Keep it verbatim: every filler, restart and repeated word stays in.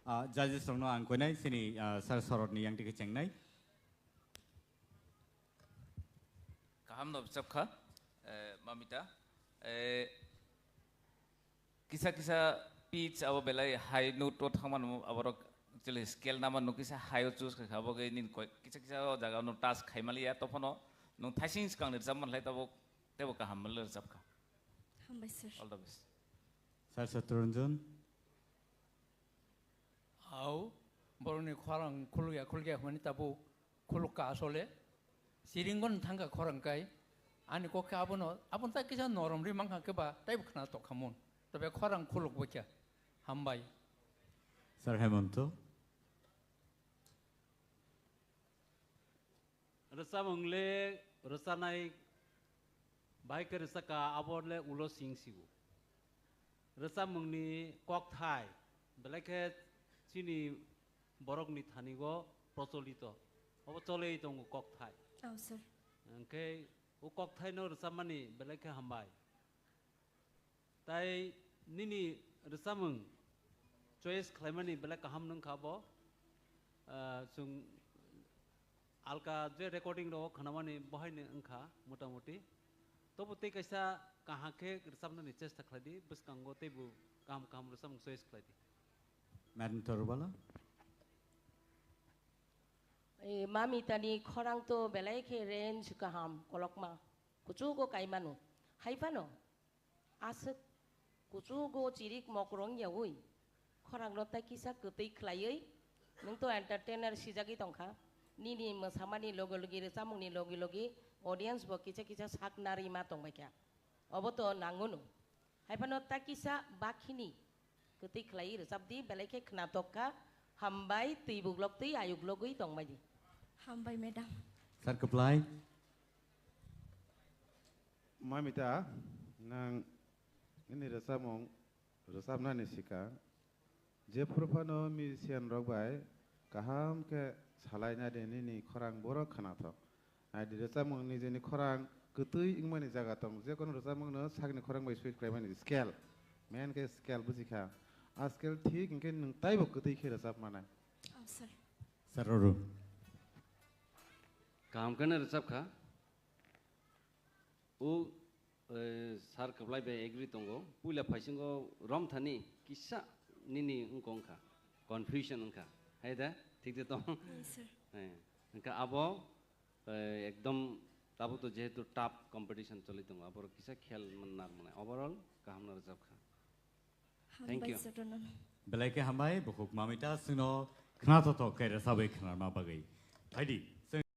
Ah, judges rokno ang koinai chini, ah, Sir Sorotni yang tike chengnai. Kaham no bwchap kha, eh, Mamita. Eh, kisa kisa pitch abo belai high note o thangmano aborok actually scale namano kisa high o choose kha, abo khe nini koi-, kisa kisa o jaga no touch khai maliya, tophano nwng thaising swkang ni rwchap manlai tabo tebo kaham manlai rwchap kha. Hambai sir. All the best. Sir Satranjan. Au, borokni khorang khulukya khulukya hwnmani tabuk khulukka asole. Siringbo thangkha khorang kai. Ani kok khe abono, aboni tai kisa norom ri mankha khe ba, taibo khna tokha mun. Tobe khorang khuluk bokya. Hambai. Sir Hemonto. Rwchapmung le rwchanai bai khe rwchapkha, abo le ulo sing sigo. Rwchapmungni kokthai belai khe chini borokni thanigo procholito. Obo cholei tongo kokthai. Oh, sir. Hwnkhe o kokthaino rwchapmani belai khe hambai. Tai nini rwchapmung choice khlaimani belai kaham wngkha bo. Ah, chwng alka je recording rok khnamani bohaino wngkha motamoti. Tobo tei kaisa kaham khe rwchapnani chesta khlaidi, bwskango teibo kaham kaham rwchapmung choice khlaidi. Madam Torubala. E, Mamitani khorang to belai khe range kaham kolokma. Kuchugo kaimano. Haiphano aswk kuchugo chirik mokrong yaui khorangno tai kisa kwtwi khlaiwi nwng to entertainer sijagwi tongkha. Nini mwsamani logi logi, rwchapmungni logi logi audience bo kisa kisa sak narwi ma tongbaikha. Obo to nangono. Haiphano ta kisa bakhini kwtwi khlaiwi rwchapdi, belai khe khnatok kha. Hambai, twi buklok twi ayuk logwi tongbaidi. Hambai, madam. Sir Kwplai. Mamita, nang nini rwchapmung rwchapnani swkang jephru phano musician rok bai kaham khe salai nadi, nini khorang borok khnathok. Naidi, rwchapmung nijeni khorang kwtwi wngmani jaga tong, jekono rwchapmungno sakni khorang bai switch khlaimani scale, main khe scale bujikha. A scale thik hinkhe nwng taibo kwtwi khe rwchap manai. Oh, sir. Sir Roru. Kaham kheno rwchapkha. O, eh, sir Kwplai bai agree tongo. Puila phaisingo romthani kisa nini wngkha, confusion wngkha. Hai da? Thik de tong? Yes, sir. Eh, wngkha abo, eh, ekdom tabuk to jehetu tough competition choli tongo. Aboro kisa khel man nar mane. Overall, kaham no rwchapkha. Thank you. Hambai, sir, no. Belai khe hambai, bukhuk Mamita, chwngno khnathok khe rwchabwi khnarma bagwi. Phaidi, chwng